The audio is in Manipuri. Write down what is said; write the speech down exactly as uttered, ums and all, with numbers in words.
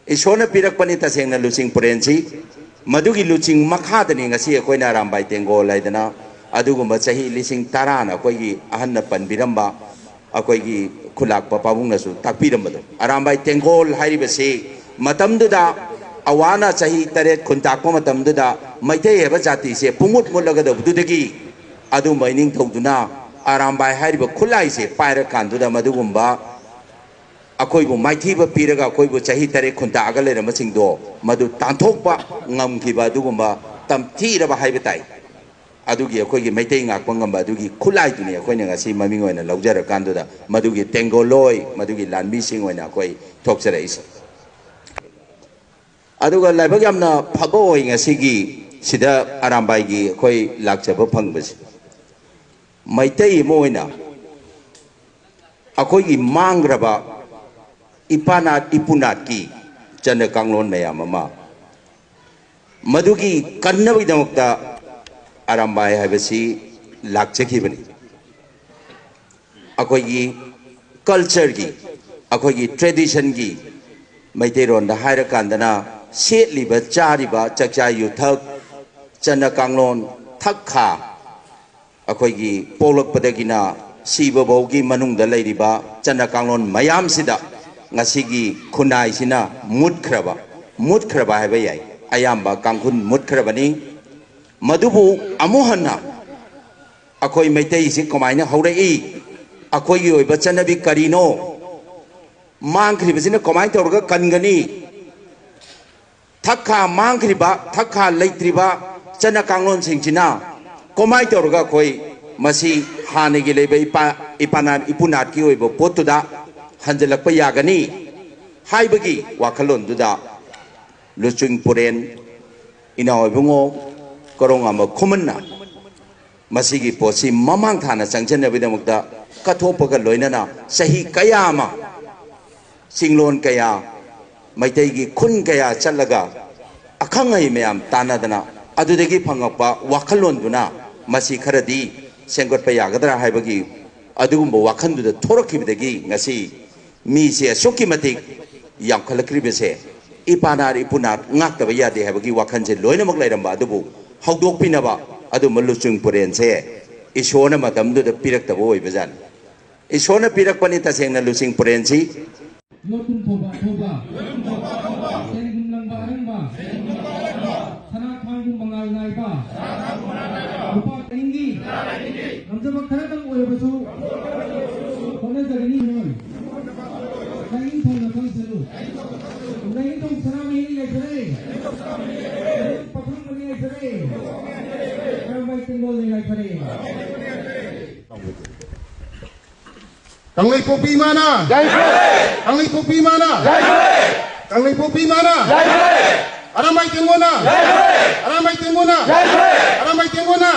ꯏꯁꯣꯔꯅ ꯄꯤꯔꯛꯄꯅꯤ ꯇꯁꯦꯡꯅ ꯂꯨꯆꯤꯡ ꯄꯨꯔꯦꯟꯁꯤ꯫ ꯃꯗꯨꯒꯤ ꯂꯨꯆꯤꯡ ꯃꯈꯥꯗꯅꯤ ꯉꯁꯤ ꯑꯩꯈꯣꯏꯅ ꯑꯔꯥꯝꯕꯥꯏ ꯇꯦꯡꯒꯣꯜ ꯍꯥꯏꯗꯅ ꯑꯗꯨꯒꯨꯝꯕ ꯆꯍꯤ ꯂꯤꯁꯤꯡ ꯇꯔꯥꯅ ꯑꯩꯈꯣꯏꯒꯤ ꯑꯍꯟꯅ ꯄꯟꯕꯤꯔꯝꯕ, ꯑꯩꯈꯣꯏꯒꯤ ꯈꯨꯂꯥꯛꯄ ꯄꯥꯕꯨꯡꯅꯁꯨ ꯇꯥꯛꯄꯤꯔꯝꯕꯗꯣ꯫ ꯑꯔꯥꯝꯕꯥꯏ ꯇꯦꯡꯒꯣꯜ ꯍꯥꯏꯔꯤꯕꯁꯤ ꯃꯇꯝꯗꯨꯗ, ꯑꯋꯥꯅ ꯆꯍꯤ ꯇꯔꯦꯠ ꯈꯨꯟꯇꯥꯛꯄ ꯃꯇꯝꯗꯨꯗ, ꯃꯩꯇꯩ ꯍꯥꯏꯕ ꯖꯥꯇꯤꯁꯦ ꯄꯨꯡꯃꯨꯠ ꯃꯨꯠꯂꯒꯗꯧꯕꯗꯨꯗꯒꯤ ꯑꯗꯨꯝꯕ ꯏꯅꯤꯡꯊꯧꯗꯨꯅ ꯑꯔꯥꯝꯕꯥꯏ ꯍꯥꯏꯔꯤꯕ ꯈꯨꯠꯂꯥꯏꯁꯦ ꯄꯥꯏꯔꯀꯥꯟꯗꯨꯗ ꯃꯗꯨꯒꯨꯝꯕ ꯑꯩꯈꯣꯏꯕꯨ ꯃꯥꯏꯊꯤꯕ ꯄꯤꯔꯒ ꯑꯩꯈꯣꯏꯕꯨ ꯆꯍꯤ ꯇꯔꯦꯠ ꯈꯨꯟꯇꯥꯛꯑꯒ ꯂꯩꯔꯝꯕꯁꯤꯡꯗꯣ ꯃꯗꯨ ꯇꯥꯟꯊꯣꯛꯄ ꯉꯝꯈꯤꯕ ꯑꯗꯨꯒꯨꯝꯕ ꯇꯝꯊꯤꯔꯕ ꯍꯥꯏꯕ ꯇꯥꯏ꯫ ꯑꯗꯨꯒꯤ ꯑꯩꯈꯣꯏꯒꯤ ꯃꯩꯇꯩ ꯉꯥꯛꯄ ꯉꯝꯕ ꯑꯗꯨꯒꯤ ꯈꯨꯠꯂꯥꯏꯗꯨꯅꯤ ꯑꯩꯈꯣꯏꯅ ꯉꯁꯤ ꯃꯃꯤꯡ ꯑꯣꯏꯅ ꯂꯧꯖꯔꯀꯥꯟꯗꯨꯗ ꯃꯗꯨꯒꯤ ꯇꯦꯡꯒꯣꯂꯣꯏ, ꯃꯗꯨꯒꯤ ꯂꯥꯟꯃꯤꯁꯤꯡ ꯑꯣꯏꯅ ꯑꯩꯈꯣꯏ ꯊꯣꯛꯆꯔꯛꯏꯁꯦ꯫ ꯑꯗꯨꯒ ꯂꯥꯏꯕꯛ ꯌꯥꯝꯅ ꯐꯕ ꯑꯣꯏ ꯉꯁꯤꯒꯤ ꯁꯤꯗ ꯑꯔꯥꯝꯕꯥꯏꯒꯤ ꯑꯩꯈꯣꯏ ꯂꯥꯛꯆꯕ ꯐꯪꯕꯁꯦ꯫ ꯃꯩꯇꯩ ꯑꯃ ꯑꯣꯏꯅ ꯑꯩꯈꯣꯏꯒꯤ ꯃꯥꯡꯈ꯭ꯔꯕ ꯏꯄꯥꯅꯥꯠ ꯏꯄꯨꯅꯥꯠꯀꯤ ꯆꯠꯅ ꯀꯥꯡꯂꯣꯟ ꯃꯌꯥꯝ ꯑꯃ ꯃꯗꯨꯒꯤ ꯀꯟꯅꯕꯒꯤꯗꯃꯛꯇ ꯑꯔꯥꯝꯕꯥꯏ ꯍꯥꯏꯕꯁꯤ ꯂꯥꯛꯆꯈꯤꯕꯅꯤ꯫ ꯑꯩꯈꯣꯏꯒꯤ ꯀꯜꯆꯔꯒꯤ, ꯑꯩꯈꯣꯏꯒꯤ ꯇ꯭ꯔꯦꯗꯤꯁꯟꯒꯤ ꯃꯩꯇꯩꯔꯣꯟꯗ ꯍꯥꯏꯔꯀꯥꯟꯗꯅ ꯁꯦꯠꯂꯤꯕ, ꯆꯥꯔꯤꯕ, ꯆꯥꯛꯆꯥ ꯌꯨꯊꯛ, ꯆꯠꯅ ꯀꯥꯡꯂꯣꯟ, ꯊꯛ ꯈꯥ, ꯑꯩꯈꯣꯏꯒꯤ ꯄꯣꯛꯂꯛꯄꯗꯒꯤꯅ ꯁꯤꯕ ꯐꯥꯎꯒꯤ ꯃꯅꯨꯡꯗ ꯂꯩꯔꯤꯕ ꯆꯠꯅ ꯀꯥꯡꯂꯣꯟ ꯃꯌꯥꯝꯁꯤꯗ ꯉꯁꯤꯒꯤ ꯈꯨꯟꯅꯥꯏꯁꯤꯅ ꯃꯨꯠꯈ꯭ꯔꯕ, ꯃꯨꯠꯈ꯭ꯔꯕ ꯍꯥꯏꯕ ꯌꯥꯏ, ꯑꯌꯥꯝꯕ ꯀꯥꯡꯈꯨꯟ ꯃꯨꯠꯈ꯭ꯔꯕꯅꯤ꯫ ꯃꯗꯨꯕꯨ ꯑꯃꯨꯛ ꯍꯟꯅ ꯑꯩꯈꯣꯏ ꯃꯩꯇꯩꯁꯤ ꯀꯃꯥꯏꯅ ꯍꯧꯔꯛꯏ, ꯑꯩꯈꯣꯏꯒꯤ ꯑꯣꯏꯕ ꯆꯠꯅꯕꯤ ꯀꯔꯤꯅꯣ, ꯃꯥꯡꯈ꯭ꯔꯤꯕꯁꯤꯅ ꯀꯃꯥꯏꯅ ꯇꯧꯔꯒ ꯀꯟꯒꯅꯤ, ꯊꯛ ꯈꯥ ꯃꯥꯡꯈ꯭ꯔꯤꯕ, ꯊꯛ ꯈꯥ ꯂꯩꯇ꯭ꯔꯤꯕ ꯆꯠꯅ ꯀꯥꯡꯂꯣꯟꯁꯤꯡꯁꯤꯅ ꯀꯃꯥꯏꯅ ꯇꯧꯔꯒ ꯑꯩꯈꯣꯏ ꯃꯁꯤ ꯍꯥꯟꯅꯒꯤ ꯂꯩꯕ ꯏꯄꯥ, ꯏꯄꯥꯅꯥꯠ ꯏꯄꯨꯅꯥꯠꯀꯤ ꯑꯣꯏꯕ ꯄꯣꯠꯇꯨꯗ ꯍꯟꯖꯤꯜꯂꯛꯄ ꯌꯥꯒꯅꯤ ꯍꯥꯏꯕꯒꯤ ꯋꯥꯈꯜꯂꯣꯟꯗꯨꯗ ꯂꯨꯆꯤꯡ ꯄꯨꯔꯦꯟ ꯏꯅꯥꯎ ꯏꯕꯨꯡꯉꯣ ꯀꯣꯔꯣꯡꯉꯥꯝꯕ ꯈꯨꯃꯟꯅ ꯃꯁꯤꯒꯤ ꯄꯣꯠꯁꯤ ꯃꯃꯥꯡ ꯊꯥꯅ ꯆꯪꯁꯤꯟꯅꯕꯒꯤꯗꯃꯛꯇ ꯀꯠꯊꯣꯛꯄꯒ ꯂꯣꯏꯅꯅ ꯆꯍꯤ ꯀꯌꯥ ꯑꯃ ꯆꯤꯡꯂꯣꯟ ꯀꯌꯥ, ꯃꯩꯇꯩꯒꯤ ꯈꯨꯟ ꯀꯌꯥ ꯆꯠꯂꯒ ꯑꯈꯪ ꯑꯍꯩ ꯃꯌꯥꯝ ꯇꯥꯟꯅꯗꯅ ꯑꯗꯨꯗꯒꯤ ꯐꯪꯉꯛꯄ ꯋꯥꯈꯜꯂꯣꯟꯗꯨꯅ ꯃꯁꯤ ꯈꯔꯗꯤ ꯁꯦꯝꯒꯠꯄ ꯌꯥꯒꯗ꯭ꯔꯥ ꯍꯥꯏꯕꯒꯤ ꯑꯗꯨꯒꯨꯝꯕ ꯋꯥꯈꯜꯗꯨꯗ ꯊꯣꯔꯛꯈꯤꯕꯗꯒꯤ ꯉꯁꯤ ꯃꯤꯁꯦ ꯑꯁꯨꯛꯀꯤ ꯃꯇꯤꯛ ꯌꯥꯝꯈꯠꯂꯛꯈ꯭ꯔꯤꯕꯁꯦ ꯏꯄꯥ ꯅꯥꯠ ꯏꯄꯨ ꯅꯥꯠ ꯉꯥꯛꯇꯕ ꯌꯥꯗꯦ ꯍꯥꯏꯕꯒꯤ ꯋꯥꯈꯜꯁꯦ ꯂꯣꯏꯅꯃꯛ ꯂꯩꯔꯝꯕ ꯑꯗꯨꯕꯨ ꯍꯧꯗꯣꯛꯄꯤꯅꯕ ꯑꯗꯨꯝꯕ ꯂꯨꯆꯤꯡ ꯄꯨꯔꯦꯟꯁꯦ ꯏꯁꯣꯔꯅ ꯃꯇꯝꯗꯨꯗ ꯄꯤꯔꯛꯇꯕ ꯑꯣꯏꯕꯖꯥꯠꯅꯤ꯫ ꯏꯁꯣꯔꯅ ꯄꯤꯔꯛꯄꯅꯤ ꯇꯁꯦꯡꯅ ꯂꯨꯆꯤꯡ ꯄꯨꯔꯦꯟꯁꯤ꯫ ꯌꯣꯠꯀꯨꯝ ꯊꯧꯕ ꯊꯧꯕ, ꯁꯦꯟꯒꯨꯝ ꯂꯪꯕ ꯑꯔꯪꯕ, ꯁꯅꯥ ꯈꯥꯡꯒꯨꯝ ꯃꯉꯥꯜ ꯅꯥꯏꯕ, ꯅꯨꯄꯥ ꯈꯨꯗꯤꯡꯒꯤ ꯉꯝꯖꯕ ꯈꯔꯗꯪ ꯑꯣꯏꯔꯕꯁꯨ ꯍꯣꯠꯅꯖꯒꯅꯤ꯫ ꯂꯥꯏꯅꯤꯡꯊꯧꯅ ꯈꯪꯁꯅꯨ꯫ ꯂꯥꯏꯅꯤꯡꯊꯧ ꯁꯅꯥꯃꯍꯤ ꯌꯥꯏꯐꯔꯦ꯫ ꯄꯥꯈꯪꯕꯅ ꯌꯥꯏꯐꯔꯦ꯫ ꯀꯔꯝꯕ ꯇꯦꯡꯒꯣꯜꯅ ꯌꯥꯏꯐꯔꯦ꯫ ꯀꯪꯂꯩꯄꯣꯛꯄꯤ ꯏꯃꯥꯅ! ꯀꯪꯂꯩꯄꯣꯛꯄꯤ ꯏꯃꯥꯅ! ꯀꯪꯂꯩꯄꯣꯛꯄꯤ ꯏꯃꯥꯅ! ꯑꯔꯥꯝꯕꯥꯏ ꯇꯦꯡꯒꯣꯅ! ꯑꯔꯥꯝꯕꯥꯏ ꯇꯦꯡꯒꯣꯅ! ꯑꯔꯥꯝꯕꯥꯏ ꯇꯦꯡꯒꯣꯅ!